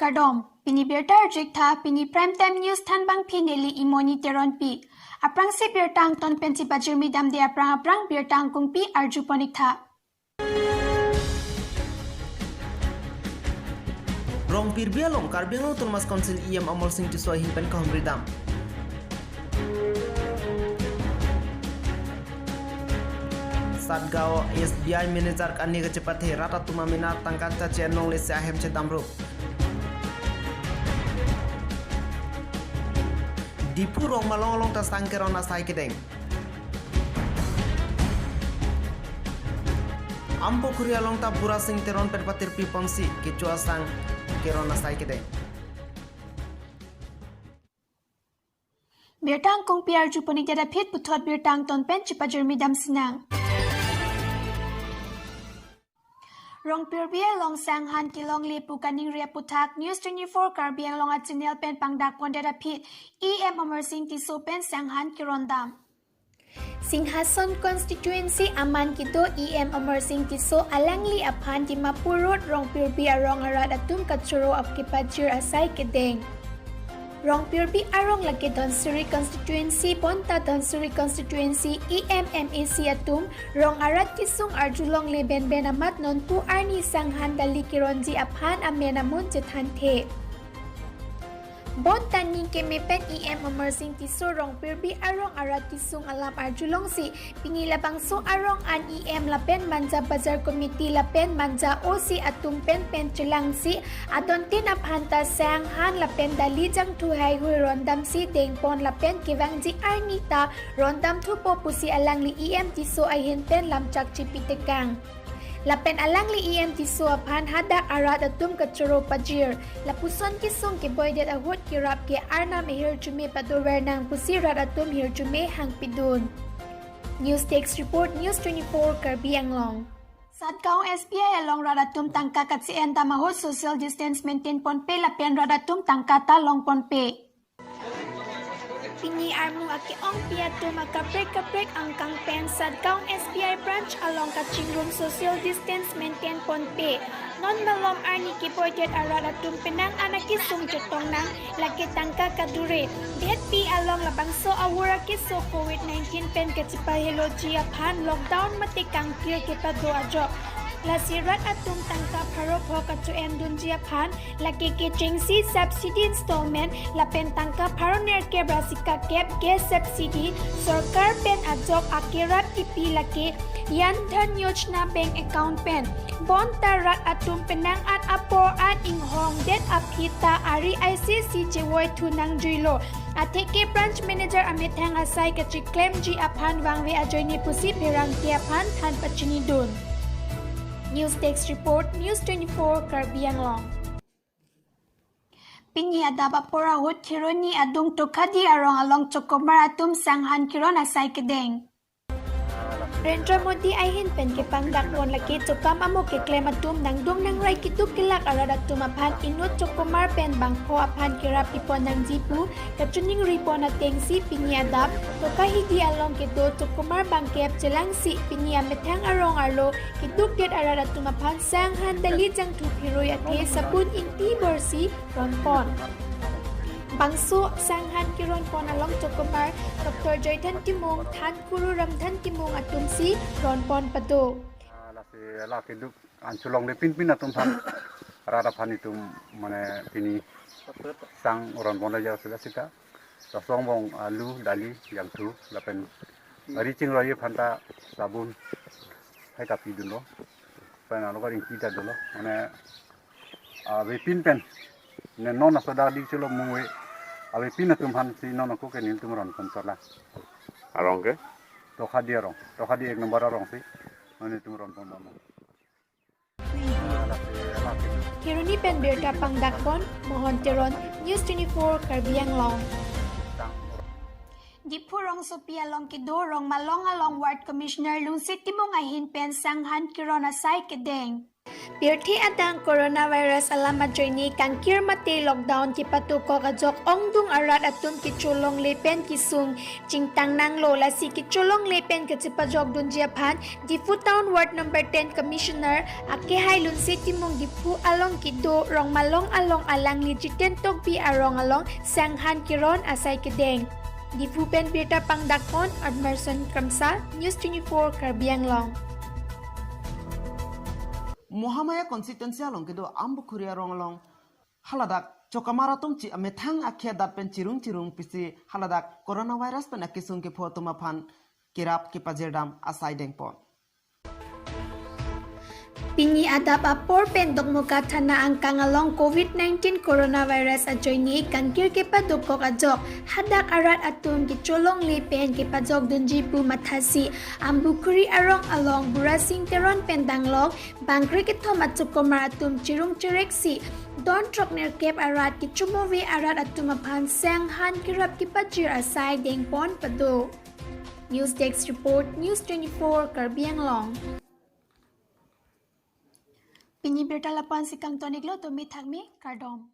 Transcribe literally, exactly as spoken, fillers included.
Kardom, pini birta arju-iktha, pini Prime Time News thanbangphi neli Imoni Teronpi. Aphrangsi birta angton pen chipajirmi damde aphrang aphrang birta angkungpi arjuponik tha. Rongpirbi along Karbi Anglong Autonomous Council E M Amarsing Tisso ahin pen kahumri dam. Satgaon S B I manager kani kachepathe rat atum amena tangka ta che-en longle si ahem chedam rup. Diphu Rongmalong along ta sang keron asai kedeng. Ampukhuri along ta Burasing Teron pen patirpi ponsi kecho asang keron asai kedeng. Birta angkungpi arjuponik det aphi puthot birta angton pen chipajirmi dam sinang. Rongpirbi along sang han kelongle pu kaningri aputhak News twenty-four Karbi Anglong a channel pen pangdak pondet aphi E M Amarsing Tisso pen sang han keron dam. Singhason constituency aman kedo E M Amarsing Tisso alangli aphan Dimapur Road Rongpirbi arong arat atum kachoro ap kepajir asai kedeng. Rongpirbi arong lake Dhansiri constituency, bonta Dhansiri constituency E M M A C atum rong arat kesung arjulongle benben amat nonpu arni sang han dali keronji aphan amen amun chethanthe. Bonta ning keme pen E M Amarsing Tisso Rongpirbi arong arat kesung alam arjulongsi pini labangso arong an E M lapen Manja Bazar Committee lapen Manja O C atum pen pen chelangsi adontin aphan ta sang han lapen dali jangthu haihui rondamsi dengpon lapen kevangji arni ta rondam thupo pusi alangli E M Tisso ahin pen lamchak chipi tekang. Lapen alangli E M Tisso aphan hadak arat atum kachoro pajir. Lapuson kesung keboidet ahut kerap ke arnam ahirjume padover nang pusi rat atum hirjume hangpidun. News Desk Report, News twenty-four Karbi Anglong. Satgaon S B I along rat atum tangka kache-en dam ahut social distance maintain ponpe lapen rat atum tangka ta long ponpe. Pini armu ake-ongpi atum akaprek kaprek angkang pen Satgaon S B I branch along kachingrum social distance maintain ponpe. Non malom arni keboidet arat atum penang an akesung chetong nang lake tangka kadure. Detpi along labangso awor akeso covid nineteen pen kachepaheloji aphan lockdown mate kangkir kepado ajok. Lasi rat atum tangka pharo pho kacho-en dunji aphan lake kechengsi subsidy installment lapen tangka pharo nerkep ra sikakep gas subsidy sorkar pen ajok akerap kipi lake Jan Dhan Yojana bank account pen. Bonta rat atum penang an apor an inghong det aphi ta ari I C C chevoi thu nangjuilo. Atheke branch manager amethang asai kacheklemji aphan vangve ajoine pusi pherangke aphan than pachinidun. News Desk Report, News twenty-four Karbi Anglong. Pini adap apor ahut Kheroni adung Tokhadi arong along chokomar atum sang han keron asai kedeng. Narendra Modi ahin pen kepangdak pon lake chokam amo keklem atum nangdung nangrai keduk kelak arat atum aphan inut chokomar pen bangpho aphan kerap pipon nangji pu kachiningri pon atengsi pini adap Tokhadi along kedo chokomar bangkep chelangsi pini amethang arong arlo kedukdet arat atum aphan sang han dali jangthu phirui athe sabun ingti borsi ron pon. Bangso sang han keron pon along chokomar Doctor Joythan Timung, Than Kuru Ramthan Timung atumsi ron pon pado. Ah, lasi la keduk an cholongle pinpin atum aphan, rat aphan itum mane pini sang ron pon aja sila sita. Lasonbong alu, dali, jangthu, lapen ari chingroi aphan ta sabun hai ta pidunlo. Pen alo ka ingti ta dunlo. Mane avepin pen. Ne non aso dak dik chelo mungve. Avepin atum aphansi non ako ke nelitum ron pon chotlo. Arong ke? Tokhadi arong. Tokhadi ek number arongsi. Non nelitum ron pon pon. Kheroni pen birta pangdak pon, Mohon Teron, News twenty-four Karbi Anglong. Diphu rongsopi along kedo Rongmalong along Ward Commissioner Lungsi Timung ahin pen sang han keron asai kedeng. Pirthe adang coronavirus alam ajoine kangkir mate lockdown kepatukok ajok ongdung arat atum kecholongle pen kesung chingtang nanglo. Lasi kecholongle pen kachepajok dunji aphan Diphu Town Ward number ten Commissioner akehai Lunse Timung, Diphu along kedo Rongmalong along alangli Jiten Tokbi arong along senghan keron asai kedeng. Diphu pen birta pangdakpon Admerson Kramsa, News twenty-four Karbi Anglong. Mahamaya constituency along kedo Ambukhuri arong along haladak chokamar atum chi amethang akhei adat pen chirung chirung pisi haladak coronavirus pen akesung kepho atum aphan kerap kepajirdam asai dengpon. Pini adap apor pen Dokmoka Thana angkang along covid nineteen coronavirus ajoine kangkir kepadokok ajok hadak arat atum kecholongle pen kepajok dunji pu mathasi Ambukhuri arong along Burasing Teron pen danglok bangkre kethom achokamar atum chirung chireksi don throk nerkep arat kechomove arat atum aphan senghan kerap kepajir asai dengpon pado. News Desk Report, News twenty-four Karbi Anglong. Pini birta lapu-an si kangton-iklo, tumi thakmi, kardom.